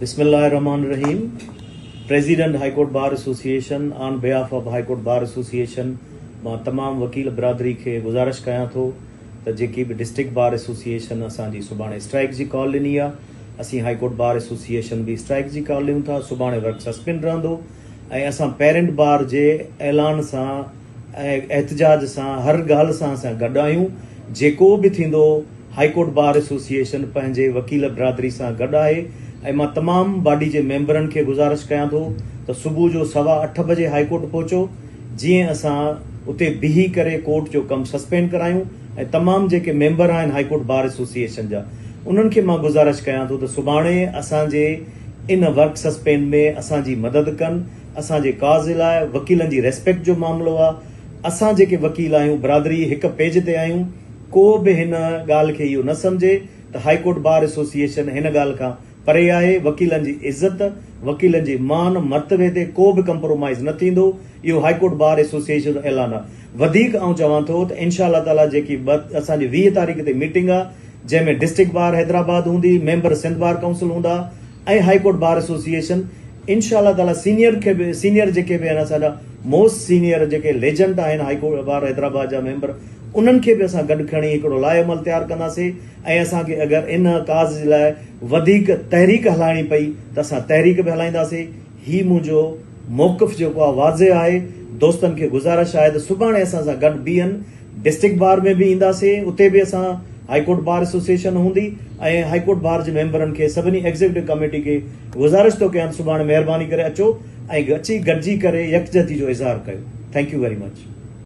بسم الله الرحمٰن الرحيم president high court bar association on behalf of high court bar association مان تمام وڪيل برادري کي گذارش ڪيان ٿو ته جيڪي به ڊسٽرڪٽ بار ايسوسيئيشن اسان جي سڀاڻي اسٽرائيڪ جي ڪال ڏني آ اسين هائي ڪورٽ بار ايسوسيئيشن به اسٽرائيڪ جي ڪال ڏيون ٿا سڀاڻي ورڪ سسپينڊ رهندو ۽ اسان پيرنٽ بار جي اعلان سان ۽ احتجاج سان هر ڳالهه سان اسان گڏ آهيون جيڪو به ٿيندو هائي ڪورٽ بار ايسوسيئيشن پنهنجي وڪيل برادري سان گڏ آهي ۽ مان تمام باڊي جي ميمبرن کي گذارش ڪيان ٿو ته صبح جو سوا اٺ بجي هائي ڪورٽ پهچو جيئن اسان اتي بيهي ڪري ڪورٽ جو ڪم سسپينڊ ڪرايون ۽ تمام جيڪي ميمبر آهن هائي ڪورٽ بار ايسوسيئيشن جا انهن کي مان گذارش ڪيان ٿو ته سڀاڻي اسان جي ان ورڪ سسپينڊ ۾ اسان جي مدد ڪن اسان جي ڪاز لاء وڪيلن جي ريسپيڪٽ جو معاملو آ اسان جيڪي وڪيل آهيون برادري هڪ پيج تي آهيون ڪو به هن ڳالهه کي اهو نه سمجهي ته هائي ڪورٽ بار ايسوسيئيشن هن ڳالهه کان پري آهي وڪيلن جي عزت وڪيلن جي مان مرتبي تي ڪو به ڪمپرومائيز نه ٿيندو اهو هائي ڪورٽ بار ايسوسيئيشن جو اعلان آ وڌيڪ آئون چوان ٿو ته انشاء الله تعالي جيڪي اسان جي 20 تاريخ تي ميٽنگ آ جنهن ۾ ڊسٽرڪٽ بار حيدرآباد هوندي ميمبر سنڌ بار ڪائونسل هوندا ۽ هائي ڪورٽ بار ايسوسيئيشن انشاء الله تعالي سينيئر کي به سينيئر جيڪي به آهن اسان جا موسٽ سينيئر جيڪي ليجنڊ آهن هائي ڪورٽ بار حيدرآباد جا ميمبر انهن کي به اسان گڏ کڻي هڪڙو لاء عمل تيار ڪنداسين ۽ اسان کي اگر ان ڪاز جي لاء وڌيڪ تحريڪ هلائڻي پئي ته اسان تحريڪ به هلائينداسين هي منهنجو موقف جيڪو آهي واضح آهي دوستن کي گذارش آهي ته سڀاڻي اسان سان گڏ بيهن ڊسٽرڪٽ بار ۾ به اينداسين اتي به اسان هائي ڪورٽ بار ايسوسيئيشن هوندي ۽ هائي ڪورٽ بار جي ميمبرن کي سڀني ايگزيڪٽو ڪميٽي کي گذارش ٿو ڪيان ته سڀاڻي مهرباني ڪري اچو ۽ اچي گڏجي ڪري يڪجهتي جو اظهار ڪيو thank you very much.